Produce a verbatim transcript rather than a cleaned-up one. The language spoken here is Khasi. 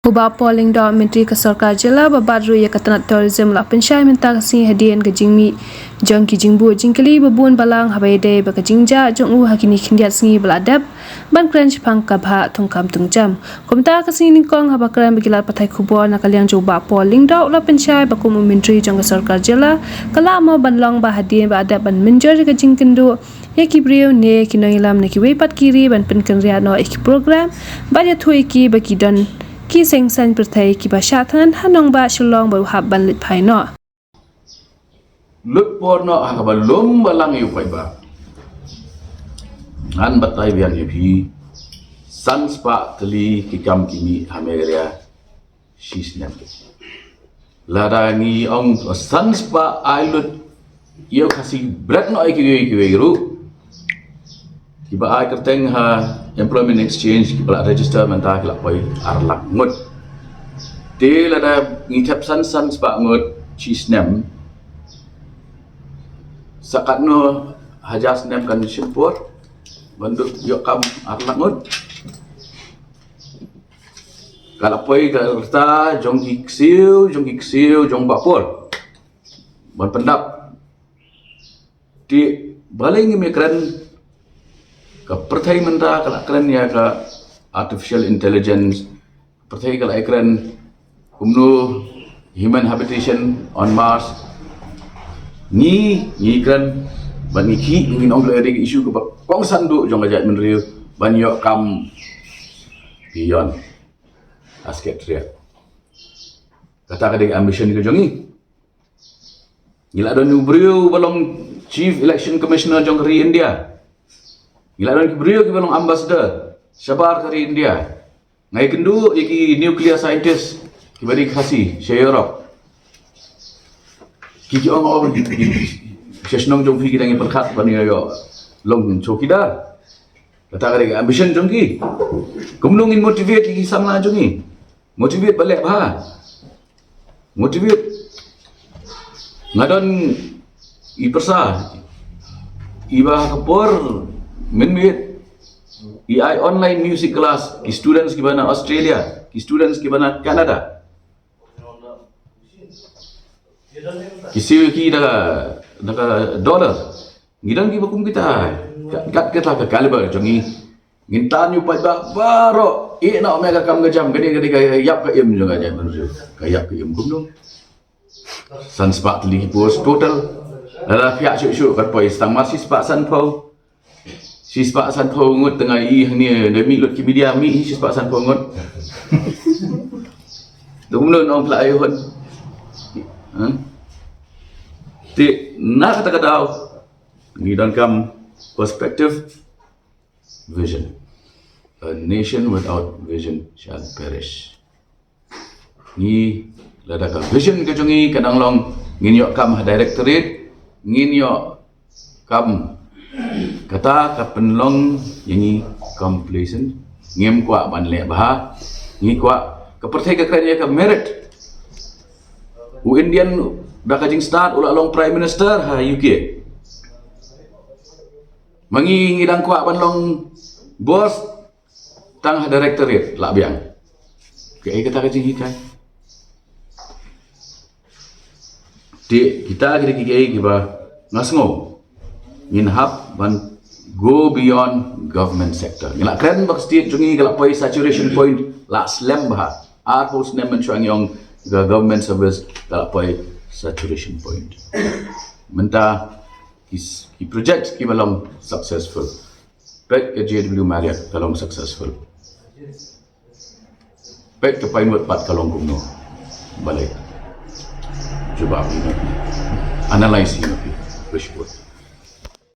U Bah Paul Lyngdoh, Myntri ka Sorkar Jylla ba bat ruh ïa ka tnat Tourism, la pynshai mynta ka sngi hadien ka jingmih jong ki jingbuh jingkylli ba bun balang haba ïadei bad ka jingjia jong u ha kine ki khyndiat sngi ba la dep ban kren shaphang ka bhah thungkam thungjam. Kumta ka sngi nyngkong haba kren bad ki lad pathai khubor na ka liang jong u Bah Paul Lyngdoh, u la pynshai ba kum u Myntri jong ka Sorkar Jylla, ka la mo ban long ba hadien ba la dep ban mynjur ïa ka jingkynduh ïa ki briew ne ki nongïalam na kiwei pat ki ri ban pynkynriah noh ïa ki program bad ïathuh ïa ki ba ki don ki seng saiñ pyrthei kiba shah thngan ha nongbah Shillong ba u hap ban leit phai noh. Lut por noh ha kaba lum balang ïa u paidbah. Ngan batai biang ïa phi, san spah tylli ki kam ki mih ha Meghalaya shi snem. Lada ngi ong san spah ai lut ïa u Khasi bret noh ïa kiwei kiwei ruh. Kiba ai kyrteng ha Employment Exchange kiba la register mynta ki la poi ar lak ngut. Te lada ngi thep san san spah ngut shi snem, sa katno hajar snem kan shim por ban duh ïoh kam ar lak ngut. Ka la poi ka rta jong ki ksiew jong ki ksiew jong Bah Paul ban pyndap. Te balei ngim ïa kren? Ka pyrthei mynta ka la kren ïa ka artificial intelligence. Pyrthei ka la ïa kren kumno human habitation on Mars. Ngi, ngi kren bad ngi khih, ngi ong ka la ïa dei ka issue kaba kongsan duh jong ka jaitbynriew ban ïoh kam beyond ka Secretariat. Kata ka dei ka ambition ka jong ngi. Ngi la don u briew ba long Chief Election Commissioner jong ka ri India. Ngi la don ki briew kiba long ambassador shabar ka ri India. Nga ïakynduh ïa ki nuclear scientist kiba dei Khasi sha Europe. Ki ki ong, oh, ki, ki, sha shnong jong phi ki dang ïa pyrkhat ban ïa ïoh long chowkidar. Kata ka dei ka ambition jong ki. Kumno ngin motivate ïa ki samla jong ngi? Motivate ba leh bha. Motivate. Nga don i pyrsa iba ha ka por mynmiet i ai online music class ki students kiba na Australia, ki students kiba na Canada. Ki siew ki da ka, da ka dollar. Ngi don kiba kum kita. Kat, kat kita ka caliber jong ngi. Ngin tan ïa u paidbah baroh, ïeh noh me ka kam ka jam, ka dei, ka dei ka ïap ka im jong ka jaitbynriew. Ka ïap ka im kumno? San spah tylli ki post total. Lada phi ïa shuh shuh kan poi tang mar shi spah sanphew. Shi spah sanphew ngut, tang ïa i hangne da mih lut ki media, mih shi spah sanphew ngut. Te kumno nong pla ai hun. Ha? Te na kata ka daw ngi donkam perspective, vision. A nation without vision shall perish. Ngi, lada ka vision ka jong ngi ka dang long ngin ïoh kam ha directorate, ngin ïoh kam, kata ka pynlong ïa ngi complacent. Ngim kwah ban leh bha. Ngi kwah, ka pyrthei ka kren ïa ka merit. U Indian da ka jingstad u la long Prime Minister ha U K. Ma ngi ngi dang kwah ban long boss tang ha directorate lah biang. Kaei kata ka jinghikai? Te kita ki dei kiei kiba nga sngew ngin hap ban go beyond government sector. Ngi la kren ba ka state jong ngi ka la poi saturation point, la slem bha. Arphew snem mynshuwa ngi ong ka government service ka la poi saturation point. Mynta ki, ki project kiba long successful. Peit ka J W Marriott ka long successful. Peit ka Pinewood pat ka long kumno. Balei? Jubab ïa nga. Analyze ïa nga. Report.